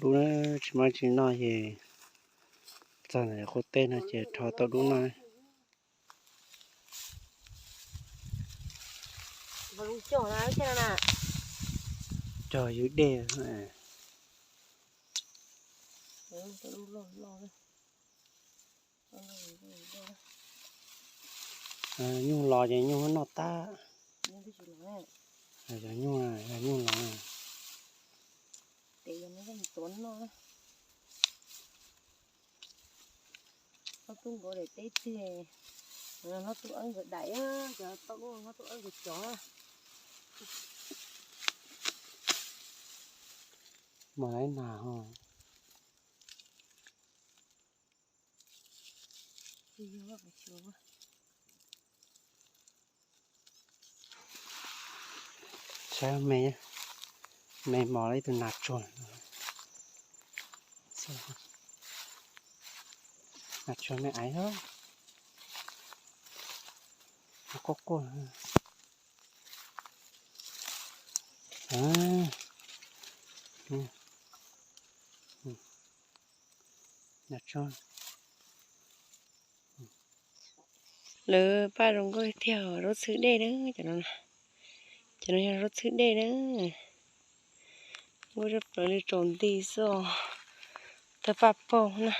dub na, tsis muaj tsis noj ces txog ntawm qub teb no ces rho tau dub noj. Cog ywg dej. Nyuj los ces nyuj noj tag. Yog nyuj, yog nyuj los. Hlob Tub nkawd daim teb tiag, Hlob Tub Awb nkawd daim, cov tauj Hlob Tub Awb nkawd cov. Mas ib nag ho. Saib me, me mos li ib tug nas tsuag. Nas tsuag me aiv, quaj quaj. Lawv paj zoo nkauj tiag, zaub txhwb dej na, cov no, cov no yog zaub txhwb dej na. Nkauj zaj plaws li tsaus nti xwb os. Thawj paj paug na,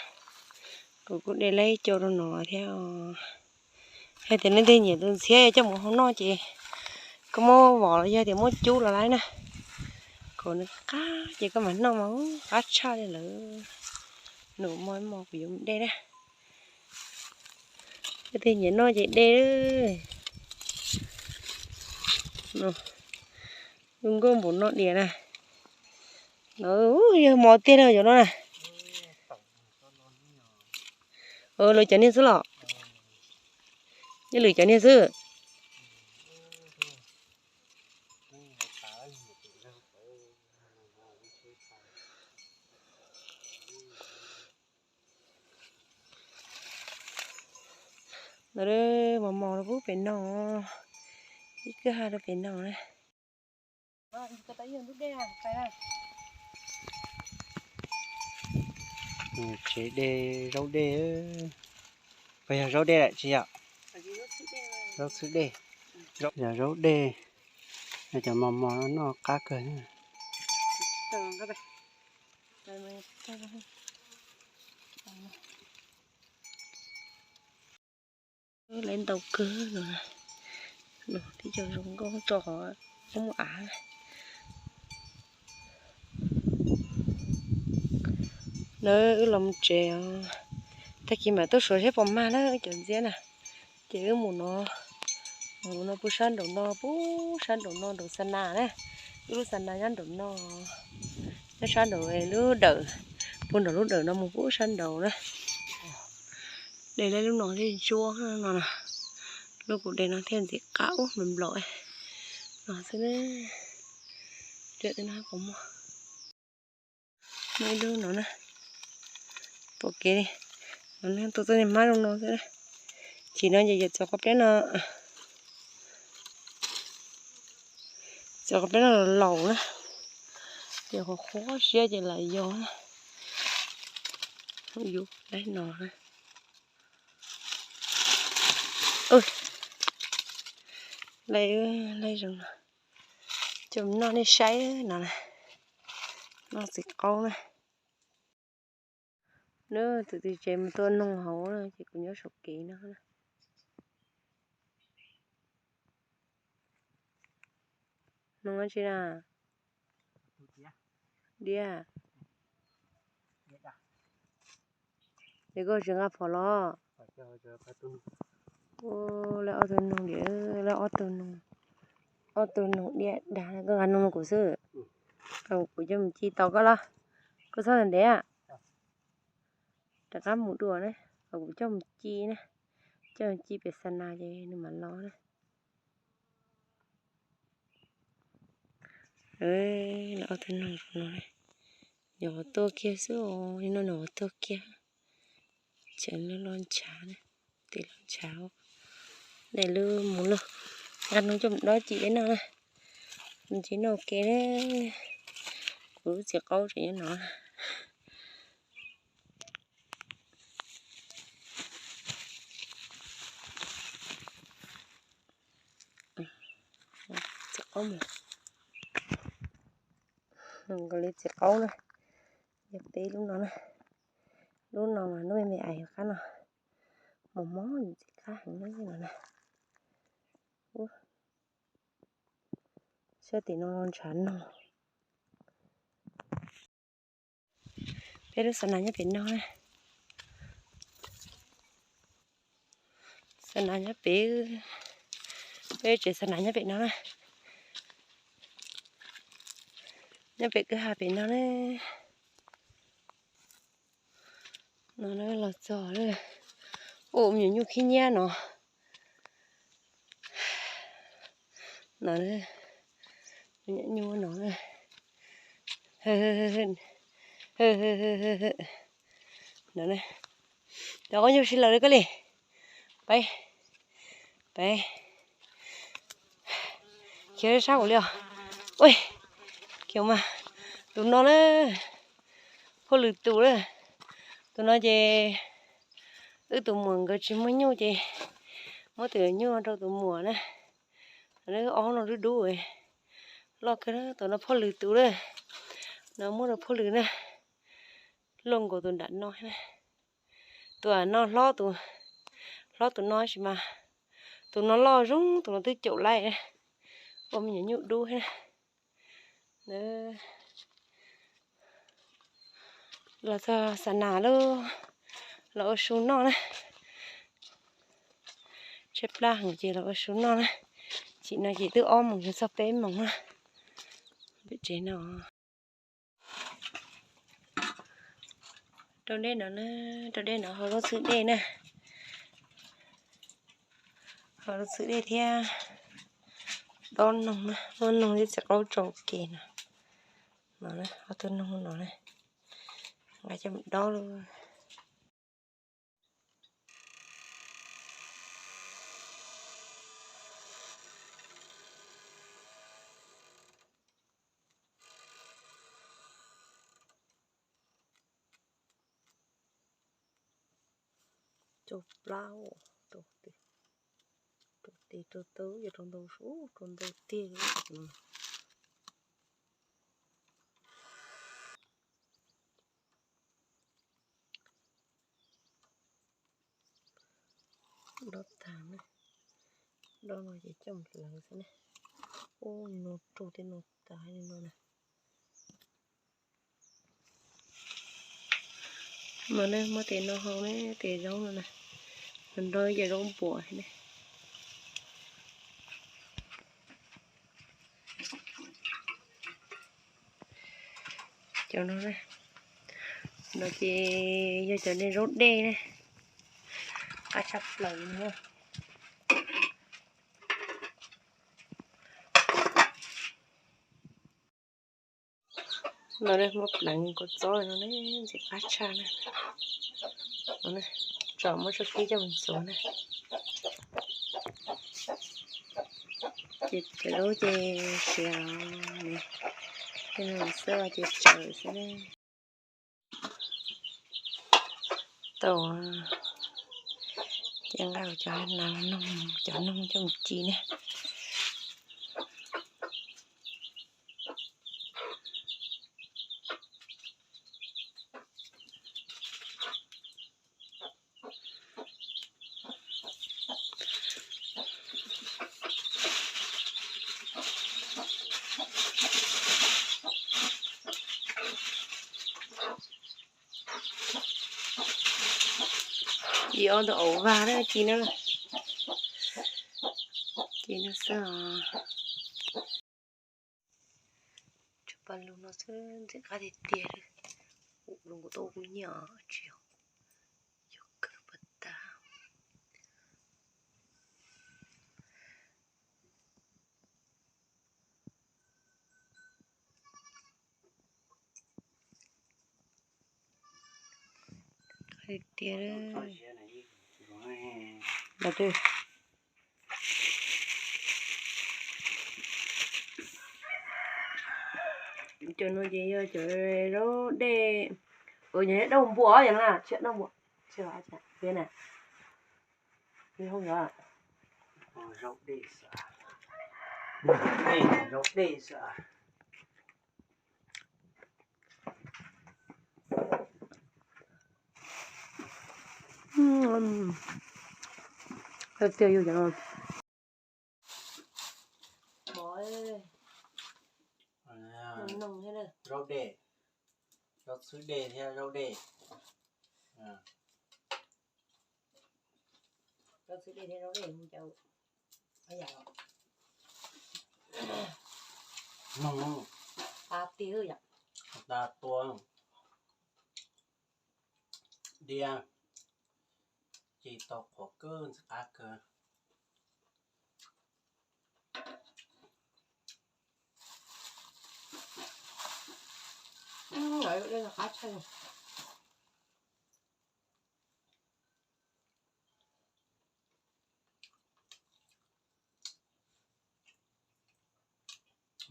kuv kuj de laib ib co rau no thiab os. Yog tias leej twg nyiam tus ntxhiab coj mus hau noj ces koj muab vom los yog tias muab cub los laib na. Kom nws qab ces koj mam noj mas qab tshaj li lawm. Nus mo mo kuv yuav mus de na. Leej twg nyiam noj ces de. Zoo nkauj npaum no diam na. Yog mos tiag na cov no na. Lawv cov niag xwb los? Nyob lwm cov niag xwb. Lawv mos mos rau pub pem no, ib kwj ha rau pem no na. Tsev de zaub dej, puas yog zaub dej lawm tsis yog? Zaub txhwb dej, yog zaub dej, cov mos mos noj qab kawg. Lawv ntau kawg no, tib co zoo nkauj tso qhov muaj av. Lawv wb los mus tsev os, tag kis mam tuaj suav seb puas mag na cov ntxiab na. Ces wb mus no, mus no puag sab nraum no, puag sab nraum no nraum xa nas na. Wb lub xa nas nyob nraum no, nyob sab nraum lub dawm, puag nraum lub dawm no mus puag sab nraum na. De lawv lub no thiaj ntsuab no na. Lub kuv de no thiaj ntxim qab ub nplaum nplaum no xwb na. Rau tej no puas muaj. Muaj ib lub no na. Pom kev li, no na, tuaj txoj niag hmab zoo no xwb na. Chim no ces yog txog qhov pliab no, txog qhov pliab no laus na, ces qhuav qhuav siab ces lam yog na. Yus laib no na. Laib, laib zoo no. Coj mus noj nej saib no na. Noj txiv qaub na. Nws tus txiv tsev mus tua noog hauv na, ces kuv nyob saum kev no na. Noog dab tsi na? Diab. Ces koj tsis nqa phom los? Ua, lawv ob tug noog diam, lawv ob tug noog, ob tug noog diab dag, koj nqa noog rau kuv xwb. Kuv coj mus ci tau koj los? Koj txhob ntev ntev, rov qab mus dua na, kuv coj mus ci na, coj mus ci pem xa nas ces nws mam los na. Lawv ob tug noog no, nws tuaj kiag xwb os, no nws tuaj kiag. Tseem loj loj ntshav na, tes loj ntshav. Daim lub mus lawm, nqa noog coj mus dob ci peb noj na. Mus ci noj ua ke na. Kuv lub txiv qaub tseem nyob no na. qaub mus. Nkaus li txiv qaub na, yog peb lub no na. Lub no mas lub me me ais qab no, mos mos ntxim qab heev no na. Saib tim no ntshav no. Peb lub xa nas nyob pem no na. Xa nas nyob pem, peb tsev xa nas nyob pem no na. Nyob pem kwj ha pem no na. No los txog lawm. Ua me nyuam nyuj khib nyiab no. No, me nyuam nyuj no. No, cov qaub nyuj sib laws li koj li. Peb, peb khiav sab hauv li os. Ua, khiav mas, tus no na, phauj lwm tus na. Tus no ces wb tus muam nkawd tsis muaj nyuj ces muab tus nyuj rau tus muam na. Ob no dub dub, loj kawg, tus no phauj lwm tus na. No muab rau phauj lwm na, loj nkaus tus nram no na. Tus no hlob, hlob tus no tab sis mas tus no loj zoo, tus no twb caum laib. Ua me nyuam nyuj dub thiab. Los txog xa nas lawm, los ua su noj na. Tshaib plab heev ces los ua su noj na. Chim no ces twb ob moos yuav txog peb moos na. Pem tsev no, rau dej no na, rau dej no hau lub txwb dej na. Hau lub txwb dej thiab dob noog na, muab noog thiab txiv qaub tso ke no. No, ob tug noog no na, nqa coj mus dob lauj. Rau plab, rau tes, rau tes rau taw, yog rau ntau, rau ntau tiag li. Dob tag na, dob no ces coj mus hlawv xwb na. Ub, no rau tej no tas li no na. No ne, muab tes no hau ne, tes zaub no na, nrog ib co zaub npuas ne. Cov no, no ces yog cov niag zaub dej ne, qab tshaj plaws li na. No muab pleev kua txob no ne, ntxim qab tshaj na. Tso muab tso kib coj mus ntxuav na. Ces cov zaub ces siav ne, tej no xwb ces tsawv xwb ne. Tau, ces nqa cov nas, cov noog coj mus ci ne. Ci ob tug auv vag na, ci no, ci no xwb os. Tshuav pas lug no xwb ntxim qab tiag tiag li. Ua lug kuv tuaj kuv nyiam tsis yog, yog kawg pas tag. Tiag, cov no ces yog cov zaub dej, ua yog dej npua os, yog no tsis dej npua, tsis yog na. Zaub dej xwb. Dej, zaub dej xwb. Tiag yus cov no. Zaub dej, zaub txhwb dej thiab zaub dej. Zaub txhwb dej thiab zaub dej, mloog, tas tua, diav, ces tau qhuav kawg ntxim qab kawg.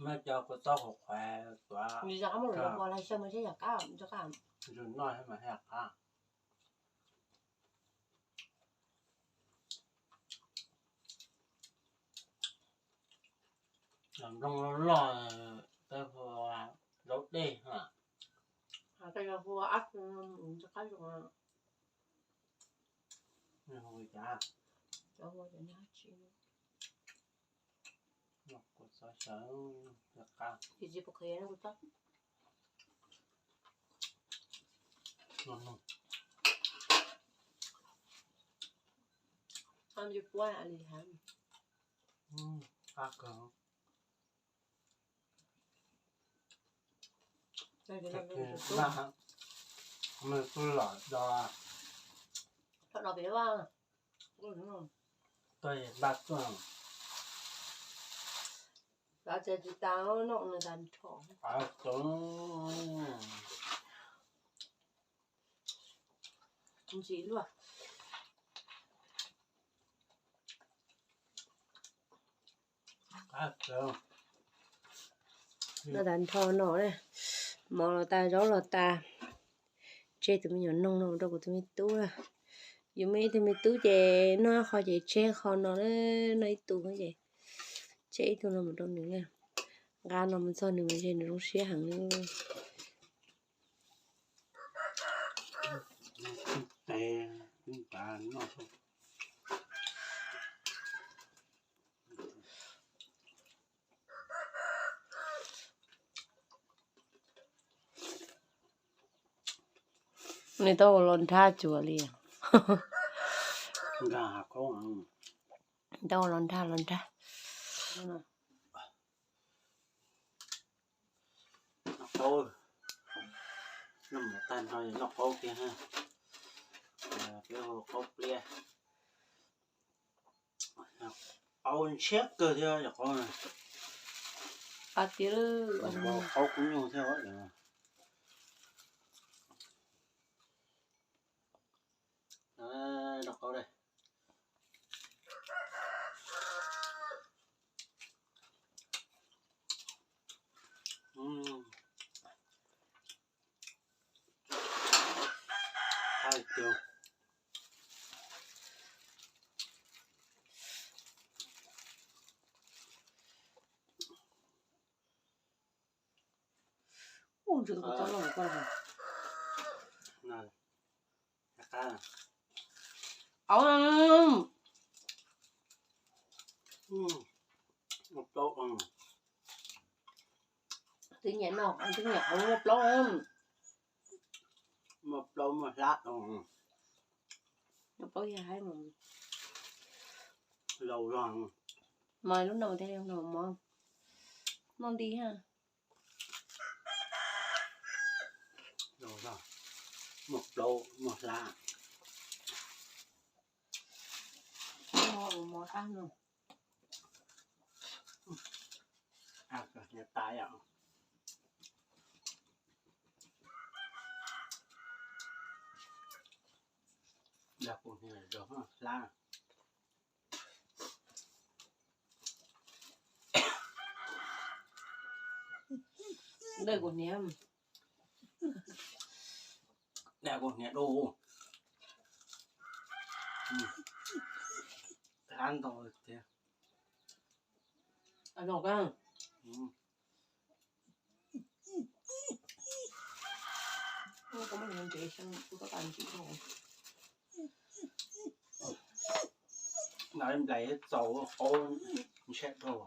Muab cov kua txob qhuav qhuav tuav, nws noj mas thiaj qab. Nplooj loj loj, peb hu zaub dej, hu ab, hu cas, kuv txob xyaw, qab. Qab kawg. Npaj, npaj tuaj los do, tuaj npaj tuaj. Tsis tas noj nws tas nrho. Ntsim luaj. Noj tas nrho no, mov los tas zaub los tas. Tseg tus me nyuam noog no rau kuv tus me tub na. Yus muaj ib tug me tub ces noj ib qho ces tseg qho no, noj ib tug ces tseg ib tug no mus rau nws na. Nqa no mus txog nws mas ntshe nws zoo siab heev li. Nws tau los nrhab cuag li. Tau los nrhab los nrhab. Noj qaub, noj mov tag nrho noj qaub kiag, peb hu qaub pliab. Qaub ntshiab kawg thiab yom, qaub na. Qaub kub nyuj thiab. Noj qaub dej. Twb nyiam no, twb nyiam qhov muaj plaub, muaj plaub muaj hlab, muaj plaub yog hais laus zog. Mas lub no thiaj li no mov noj nti ha. Laus zog, muaj plaub muaj hlab. Mov qab no. Dag kuv hniav zog hlab. Dag kuv hniav, dag kuv hniav du. Hlab ntau tiag. Noj koj, koj muab ntsev xyoo kuv tab tom ntsim rau. Noj nplais txaus qaub ntshiab rau.